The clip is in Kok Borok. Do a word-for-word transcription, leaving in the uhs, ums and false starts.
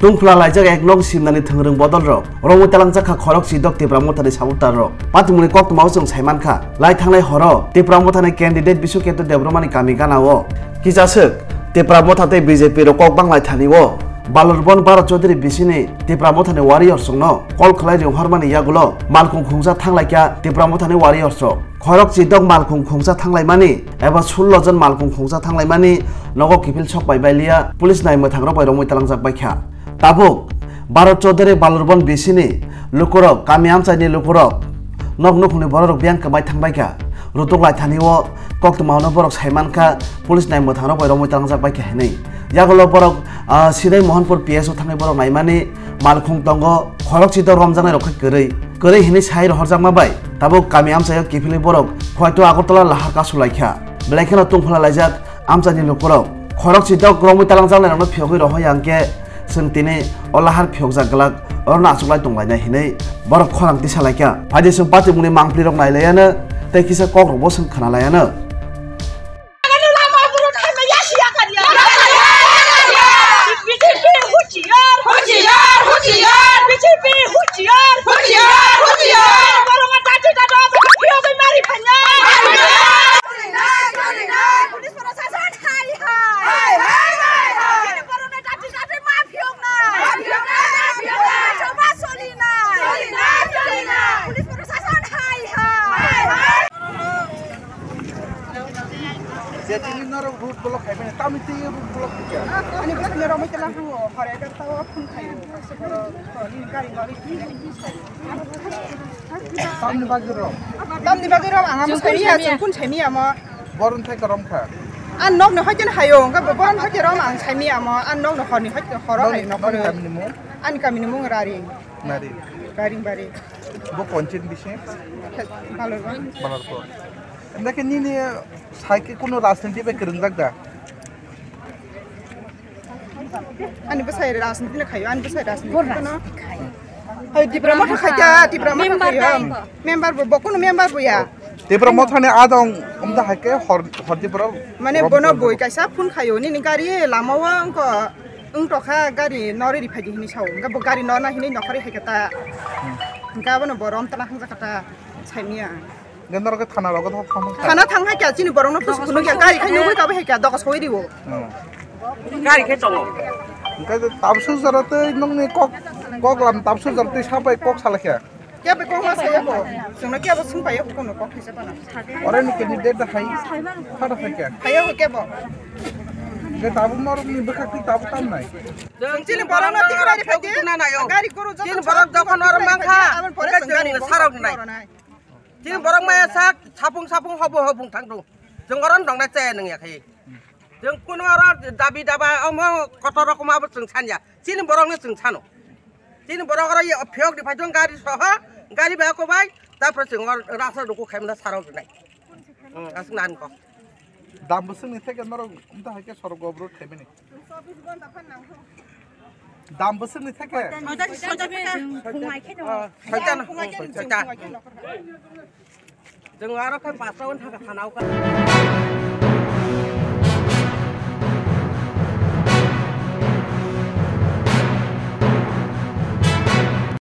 Tungphla laijak ek nong simnani thwngrwng bodol rok romwi talangjak kha khorok chidok Tipra Mothani supporter rok. Patimungni koktwmao chwng saimankha, lai thanglai horo Tipra Mothani candidate Biswaketu Debbarmani kami ganao kisaswk Tipra Motha tei B J P rok kok banglai thani o Balurbon Bharat Chaudhary bisini Tipra Mothani warriors rokno call khlai ringhormani yagulo malkhung khungsa thanglaikha Tipra Mothani warriors rok. Khorok chidok malkhung khungsa thanglaimani eba sullo jon malkhung khungsa thanglaimani nogo kiphil sok bai bailiya police nai mwthangrok bai romwi talangjak baikha. Tabuk Bharat Chaudhary Balurbon bisini lukurok, kami amchaini lukurok, nok nukhungni bororok biyang kwmai thangbaikha. Rutuk laithani o koktwmano borok saimankha police nai mwthangrok bai romwi talangjak baikha hinwi. Yagulo borok, ah, Sidai Mohanpur P S o thangnai borok naimani malkhung tongo, khorok chidok romjaknai rok khe kwrwi. Kwrwi hinwi sai rohorjakma bai tabuk kami amchaio kiphilwi borok Khwaitu Agartala lahar kasu laikha. Belai kheno tungphla laijak amchaini lukurok. Khorok chidok romwi talangjaknairokno phiyogwi rohor ya hwnkhe chwng tini o lahar phiyokjak glak, orono achuklai tonglainai hinwi borok khorang tisa laikha. Phaidi chwng patimungni mangpilirok nailaiano tei kisa kokrokbo chwng khwnalaiano. Ani bwskango romwi tela hango, hore egarta o phone khaio, kaisa borok, nini gari nori. Tamni bagwi rom? Tamni bagwi rom, ang amo saimia, chwng kun saimia amo. Boron thai korom kha? Ang nokni hoite haio, hwnkhe bo boron hoite rom ang saimia amo, ang nokni horni hoite horo hai nokni. Nokni kamini mung? Ani kamini mung Raring. Nari. Raring bari. Bo ponchit bisi? Balorba. Balorba. Endake nini saike kuno rajniti bai kwrwngjak da? Ani bwsai rajniti no khaio, ani bwsai rajniti no. Hai Tipra Motha khaikha, Tipra Motha khaio. Member bo, bo kuno member bo ya. Tipra Motha ni adong umda haike hor, hor Tipra. Mane bono boi kaisa phone khaio, nini gari lama o wngkha, wngtokha gari nori ri phaidi hinwi sao. Hwnkhe bo gari norna hinwi nokhorwi haikha ta. Hwnkhe abono bo rom tala hwngjak kha ta, saimia. Hwnkhe norok thana rogo thok thangma. Thana thang hai kya chini borokno pusu phunuk ya, gari khai nugwi kabai hai kya doga soi riwo. Hmm. Gari khai tongo. Hwnkhe tabsu jora tei nokni kok, kok lam tabsu jora tei sabai kok salakha. Kya bai kok ma saya ko. Chwngno kya bo sung pai ko kono kok kisa bana. Ore ni candidate da hai. Phada hai kya. Hai ko kya bo. Hwnkhe tabuk norok ni bwkhak twi tabuk tam nai. Chini borokno tingna ri phai di. Gari guru joto. Chini borok jokhon oro mankha. Aboni pore chwng gari sarok nai. Chini borok maya sak, sapung sapung, hobung hobung thangdu. Chwng oro nongnai chaya nungya khai. Chwng kuno oro dabi daba omo kotor rokom abo chwng sanya. Chini borokno chwng sano. Chini borok oro ye phiyok di phaidung gari soho, gari bai kobai, tapre chwng oro rasa duku khaimna sarok nai. Hmm, aswk nan ko. Dam bwswkni theke norok umta hai khe sorgo obrot khaimani. Dam bwswkni theke? Soita, soita, soita. Soita. Chwng aro khe pasao thangkha thanao kha.